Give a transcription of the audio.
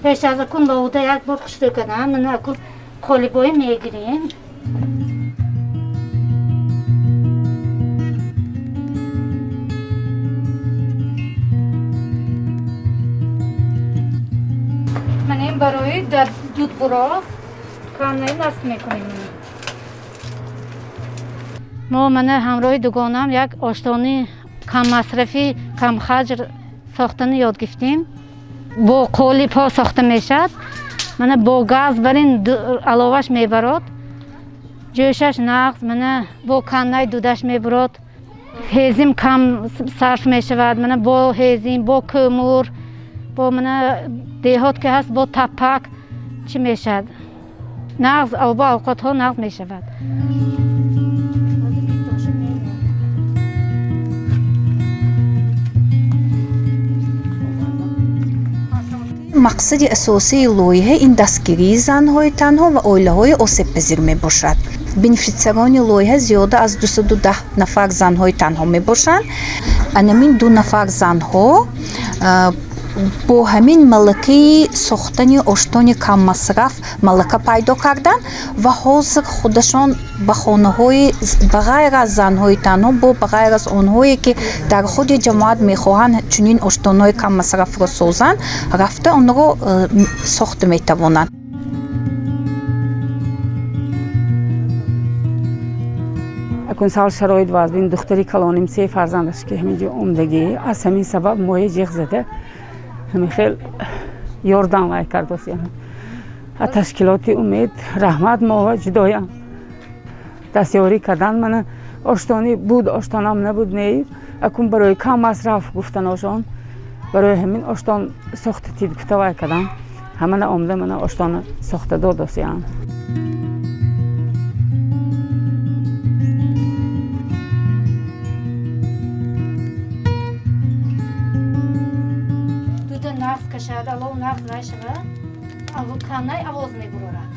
Пеш аз акун ловуда як бор хушрӯ кардам, мана акун қолибои мегирем. Мана ин барои дар дудбуро каннаи насб мекунем. Мо мана ҳамроҳи дугонам як оштони каммасрафӣ, камхаҷр сохтани ёд гирифтем. Бо қолибҳо сохта мешавад. Мана бо газ бар ин аловаш мебарод, ҷӯшаш нағз, мана бо каннаи дудаш мебурод, ҳезим кам сарф мешавад. Мана бо ҳезим, бо кӯмур, бо мана деҳот ки ҳаст, бо таппак чӣ мешавад, нағз бо авқотҳо нағз мешавад. Мақсади асосии лоиҳа ин дастгирии занҳои танҳо ва оилаҳои осебпазир мебошад. Бенефитсиарони лоиҳа зиёда аз 210 нафар занҳои танҳо мебошанд. Анамин ду нафар занҳо бо ҳамин малакаи сохтани оштони каммасраф малака пайдо карданд ва ҳозир худашон ба хонаҳои, ба ғайр аз занҳои танҳо, бо ба ғайр аз онҳое ки дар худи ҷамоат мехоҳанд чунин оштонҳои каммасрафро созанд, рафта онро сохта метавонанд. Акун сал шароит вазбин, духтари калоним се фарзандаш ки ҳаминҷо омдагӣ, аз ҳамин сабаб моя ҷиғ зада ҳамин хел ёрдам вай кардосиям. А ташкилоти Умед раҳмат, мова ҷудоям дастёрӣ кардан. Мана оштонӣ буд, оштонам набуд, не, акун барои кам масраф гуфтаношон, барои ҳамин оштон сохта тид гуфта вай кардам. Ҳамана омда мана оштона сохта додосиям. Дуда нағз кашад, алов нағз вай шавад, каннай овоз мебурорад.